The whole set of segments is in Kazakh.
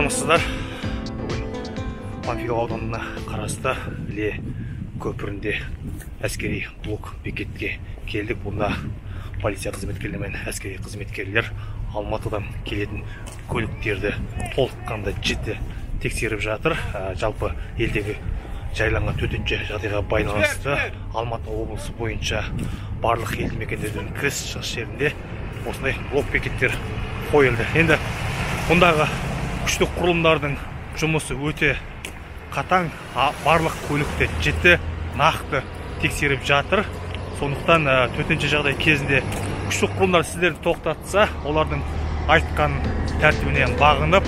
Армысыздар. Бүгін Панфилов ауданына қарасты Іле көпірінде әскери блок бекетке келдік. Бұнда полиция қызметкерлері мен әскери қызметкерлер Алматыдан келетін көліктерді толыққанды жіті тексеріп жатыр. Жалпы елдегі жайланған төтенше жағдайға байланысты Алматы облысы бойынша барлық елді мекендердің кіріс шығыс жерінде осындай блок бекеттер қойылды. Енді бұндағы күштік құрылымдардың жұмысы өте қатаң, барлық көлікті жіті, нақты тексеріп жатыр. Сондықтан төтенше жағдай кезінде күштік құрылымдар сіздерді тоқтатса, олардың айтқан тәртібіне бағынып,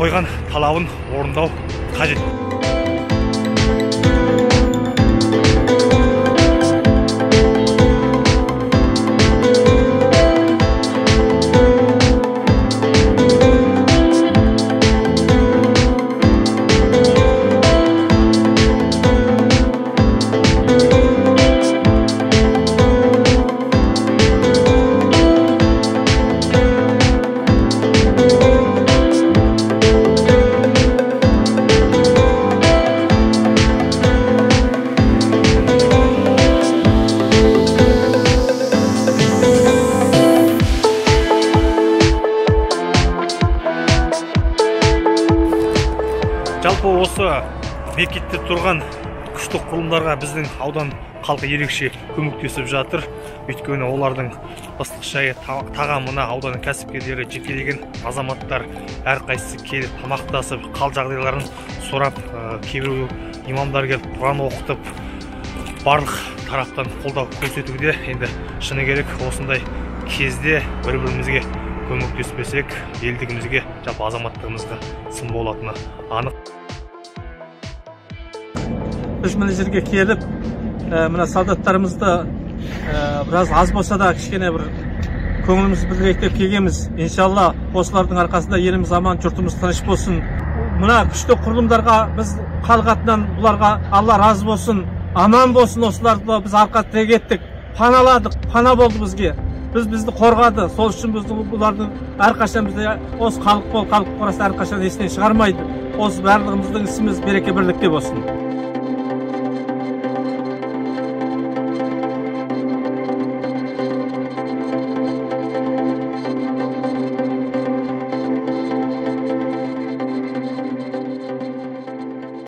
қойған талабын орындау қажет. Жалпы осы бекетте тұрған күштік құрылымдарға біздің аудан халқы ерекше көмектесіп жатыр. Өйткені олардың ыстық шайы, тағамына ауданның кәсіпкерлері, жекелеген азаматтар әрқайсысы келіп тамақтасып, қал жағдайларын сұрап, кейбіреу имамдар келіп құран оқытып, барлық тараптан қолдау көрсетуде. Енді шыны керек, осындай кезде бір-бірімізге көмектеспесек, елдігімізге, жалпы азаматтығымызға сын болатыны анық. Біз мына жерге келіп, мына солдаттарымызды біраз аз болса да кішкене бір көңілімізді білдірейік деп келгенбіз. Иншалла осылардың арқасында еліміз аман, жұртымыз тыныш болсын. Мына күшті құрылымдарға біз халық атынан бұларға Алла разы болсын, аман болсын. Осыларды біз арқа тірек еттік, паналадық, пана болды бізге. Бізді қорғады. Сол үшін бізді бұлардың әрқашан бізді осы халық болып, халық қорасы әрқашан есінен шығармайды. Осы барлығымыздың ісіміз береке бірлікте болсын.